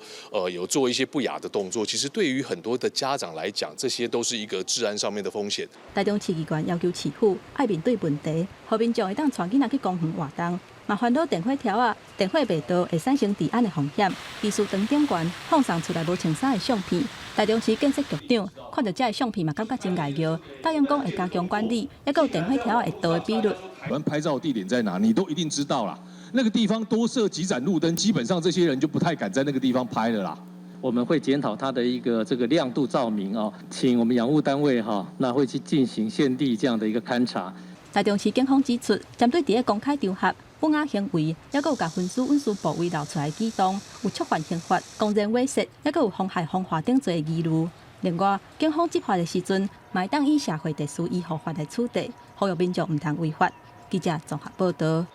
有做一些不雅的動作，其實對於很多的家長來講，這些都是一個治安上面的風險。台中市議員要求市府愛面對問題，予民眾會當帶囡仔去公園活動，嘛煩惱電火柱仔、電火袂著會產生治安的風險。技術長頂懸放送出來無穿衫的相片。台中市建設局長看著這个相片嘛，感覺真礙尿，答應講會加強管理，抑閣有電火柱仔會倒的比率。我們拍照地點在哪，你都一定知道啦。那個地方多設幾盞路燈，基本上這些人就不太敢在那個地方拍了啦。我們會檢討它的一個這個亮度照明哦，請我們養護單位哈，那會去進行現地這樣的一個勘察。台中市警方指出，針對佇咧公開場合本仔行為，抑閣有共分屍隱私部位流出來舉動，有觸犯刑法、公然猥褻，抑閣有妨害風化等罪的疑慮。另外，警方執法的時陣，嘛會當以社會秩序維護法來處理，呼籲民眾毋通違法。記者綜合報道。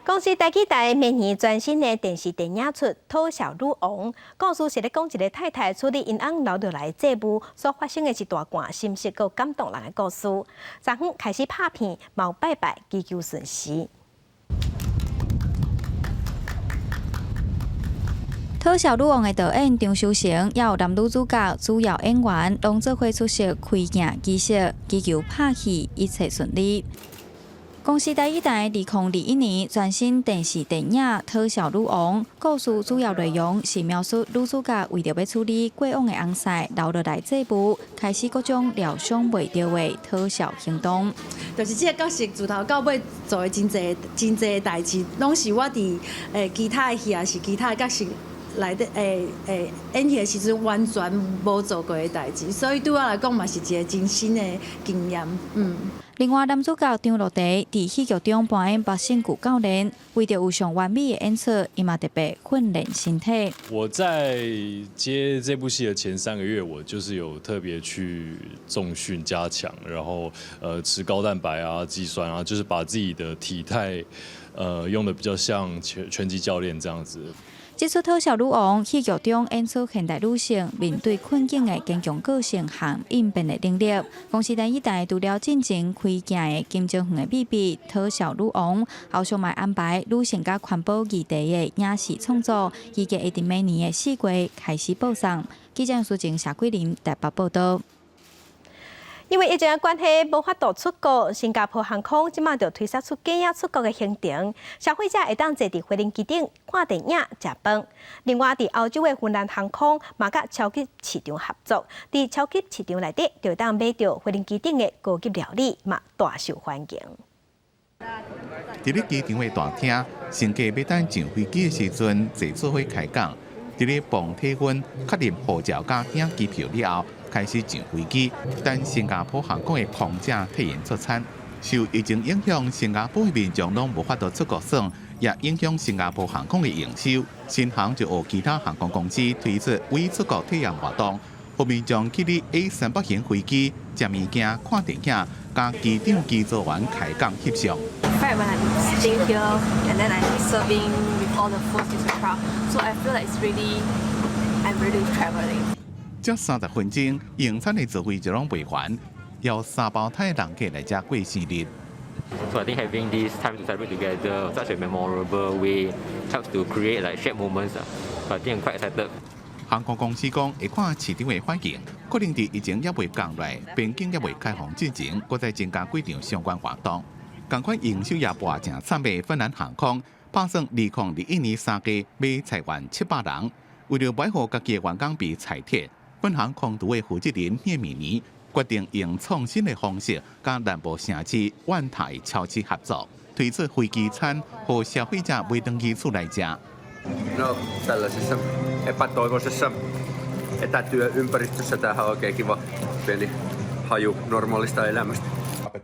公視台語台明年全新的電視電影出《討笑女王》，故事是咧講一个太太處理𪜶翁留落來債務所發生的一大段心酸閣感動人的故事。昨昏開始拍片，嘛有拜拜祈求順時。討笑女王的導演張修成，也有男女主角、主要演員，攏做伙出席開鏡儀式，祈求拍戲一切順利。公視台語台2021年全新電視電影《討笑女王》，故事主要內容是描述女主角為著欲處理過往的翁婿留落來債務，開始各種料想袂著的討笑行動。就是這个角色自頭到尾做的真濟真濟代誌，攏是我佇其他的戲，抑是其他的角色內底演戲的時陣完全無做過的代誌，所以對我來講嘛是一个真新的經驗。另外，男主角張樂迪佇戲劇中扮演白身舊教練，為著有上完美的演出，伊嘛特別訓練身體。我在接這部戲的前3個月，我就是有特別去重訓加強，然後吃高蛋白啊、肌酸啊，就是把自己的體態用得比較像拳擊教練這樣子。這齣討笑女王戲劇中演出現代女性面對困境的堅強個性和應變的能力。公視台語台除了進前開鏡的金鐘園的秘密討笑女王，後續嘛安排女性佮環保議題的影視創作，預計會佇明年的4月開始播送。記者蘇靜、謝桂林台北報導。因為疫情的關係，無法度出國，新加坡航空這馬就推設出電影出國的行程，消費者會當坐佇飛行機頂看電影、食飯。另外，佇歐洲的芬蘭航空嘛佮超級市場合作，佇超級市場內底就會當買著飛行機頂的高級料理，嘛大受歡迎。佇咧機場的大廳，乘客欲等上飛機的時陣，坐做伙開講。佇咧磅體溫、確認護照佮訂機票了後，開始上飛機，等新加坡航空的空姐替𪜶出餐。受疫情影響，新加坡的民眾攏無法度出國耍，也影響新加坡航空的營收。新航就學其他航空公司推出偽出國體驗活動，予民眾去佇 A300型飛機食物件、看電影，佮機長機組員開講翕相。 Fact when I'm sitting here and then I'm serving with all the food to the crowd, so I feel like it's really I'm really traveling. 這30分鐘用餐的座位就攏賣完，有三胞胎人客來遮過生日。 So I think having this time to celebrate together, such a memorable way, helps to create like shared moments. So I think I'm quite excited. 航空公司講會看市場的反應，可能佇疫情猶未降落，邊境猶未開放之前，閣再增加幾場相關活動。仝款營收也跋誠慘的芬蘭航空，打算2021年3月欲裁員700人，為著欲予家己的員工袂裁撤，芬航空的負責人聶米尼決定用創新的方式，佮南部城市萬塔的超市合作，推出飛機餐，予消費者買轉去厝內食。 No tällaisessa epätoivoisessa etätyöympäristössä tämähän on oikein kiva pieni haju normaalista elämästä.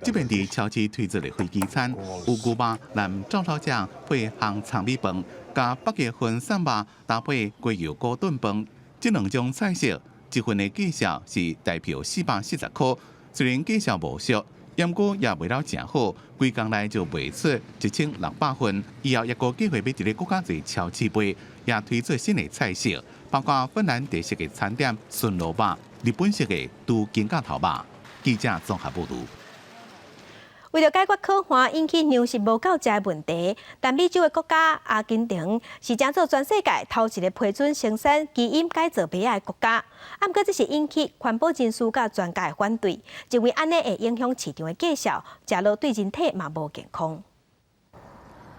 這擺佇超市推出的飛機餐，有牛肉藍灶頭醬配烘蔥米飯，佮北極熏鱔肉搭配雞油菇燉飯。這兩種菜色，一份的價數是台票440塊。雖然價數無俗，毋過也賣了誠好，規工內就賣出1600份。以後抑閣計劃欲佇咧閣較濟超市賣，也推出新的菜色，包括芬蘭特色的餐點馴鹿肉、日本式的豬肩胛頭肉。記者綜合報導。為著解決苦旱引起糧食無夠食的問題，南美洲的國家阿根廷是成做全世界頭一个批准生產基因改造麥仔的國家。啊，毋過這是引起環保人士佮專家的反對，認為按呢會影響市場的價數，食落對人體嘛無健康。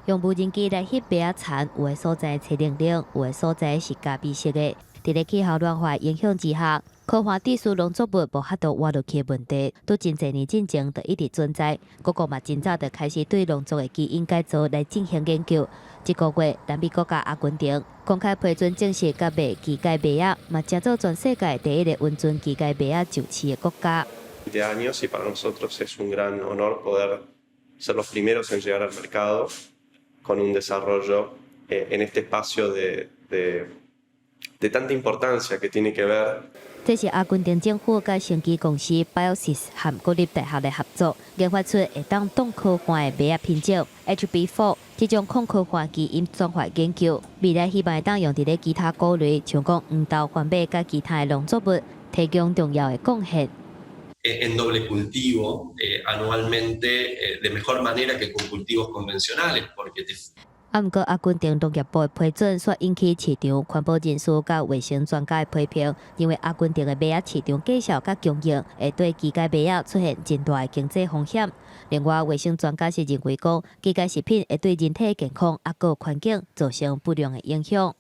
用無人機來翕麥仔田，有的所在青零零，有的所在是咖啡色的。佇咧氣候暖化影響之下，苦旱致使農作物無法度活落去的問題，佇真濟年進前就一直存在。各國嘛真早就開始對農作的基因改造來進行研究。這個月，南美國家阿根廷公開批准正式佮賣基改麥仔，嘛成做全世界第一个允准基改麥仔上市的國家。 De años y para nosotros es un gran honor poder ser los primeros en llegar al mercado con un desarrollo en este espacio de De tanta importancia que tiene que ver 這是阿根廷政府佮生技公司 Biosis 和國立大學的合作，研發出會當擋科幻的麥仔品種 HB4。這種抗科幻基因轉化研究，未來希望會當用佇咧其他穀類，像講黃豆、番麥佮其他的農作物，提供重要的貢獻。 En doble cultivo anualmente de mejor manera que con cultivos convencionales, porque te 啊，毋過阿根廷農業部的批准，煞引起市場環保人士佮衛生專家的批評，認為阿根廷的麥仔市場介紹佮供應，會對機改麥仔出現真大的經濟風險。另外，衛生專家是認為講，機改食品會對人體健康抑閣環境造成不良的影響。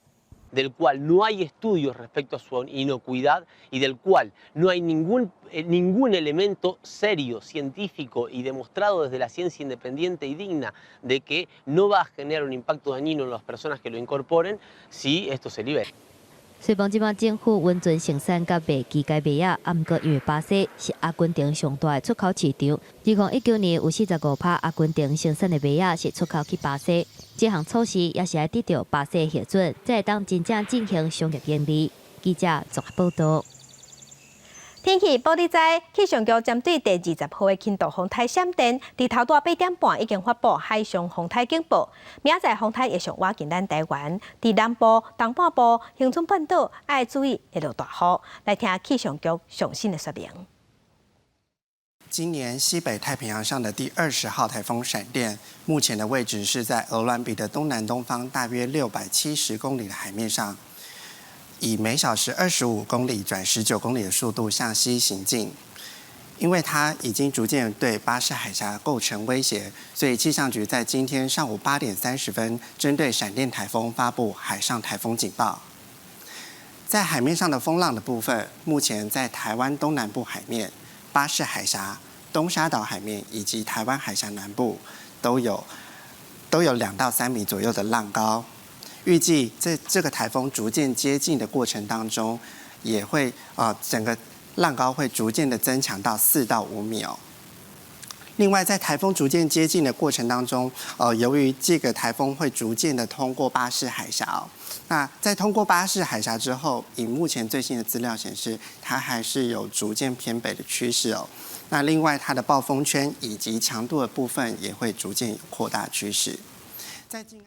Del cual no hay estudios respecto a su inocuidad y del cual no hay ningún elemento serio, científico y demostrado desde la ciencia independiente y digna de que no va a generar un impacto dañino en las personas que lo incorporen si esto se libera. 雖然這擺政府允准生產佮賣機改麥仔，啊，毋過因為巴西是阿根廷上大的出口市場，2019年有45%阿根廷生產的麥仔是出口去巴西。這項措施也是愛得著巴西的核准，才會當真正進行商業盈利。記者綜合報導。天氣報你知，氣象局針對第20號的輕度風颱閃電，佇頭拄8點半已經發布海上風颱警報。明仔載風颱會上倚近咱台灣，佇南部、東半部、恆春半島愛注意會落大雨。來聽氣象局上新的說明。今年西北太平洋上的第20號颱風閃電，目前的位置是在鵝鑾鼻的東南東方大約670公里的海面上，以每小時25公里轉19公里的速度向西行進。因為它已經逐漸對巴士海峽構成威脅，所以氣象局在今天上午8點30分，針對閃電颱風發布海上颱風警報。在海面上的風浪的部分，目前在台灣東南部海面、巴士海峽、東沙島海面以及台灣海峽南部都有2到3米左右的浪高。預計在這個颱風逐漸接近的過程當中，也會整個浪高會逐漸的增強到4到5米哦。另外，在颱風逐漸接近的過程當中，由於這個颱風會逐漸的通過巴士海峽哦，那在通過巴士海峽之後，以目前最新的資料顯示，它還是有逐漸偏北的趨勢哦。那另外，它的暴風圈以及強度的部分也會逐漸有擴大趨勢。在今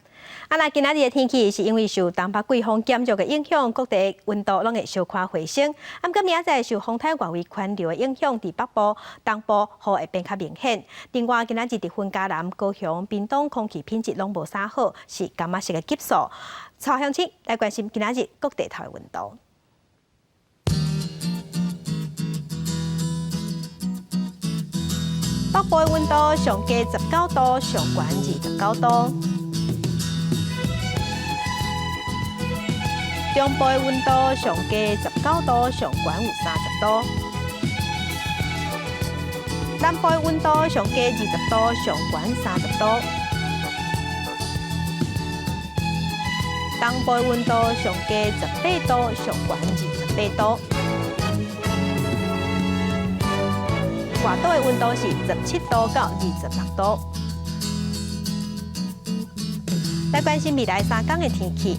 啊，那今仔日的天氣是因為受東北季風減弱的影響，各地溫度攏會小可回升。啊，毋過明仔載受風颱外圍環流的影響，佇北部、東部雨會變較明顯。另外，今仔日佇雲嘉南、高雄、屏東空氣品質攏無啥好，是柑仔色的級數。曹鄉親來關心今仔日各地頭的溫度。北部的溫度上低19度，上懸29度。中部的溫度上低19度，上懸有30度。南部的溫度上低20度，上懸30度。東部的溫度上低18度，上懸28度。外島的溫度是17度到26度。來關心未來3工的天氣。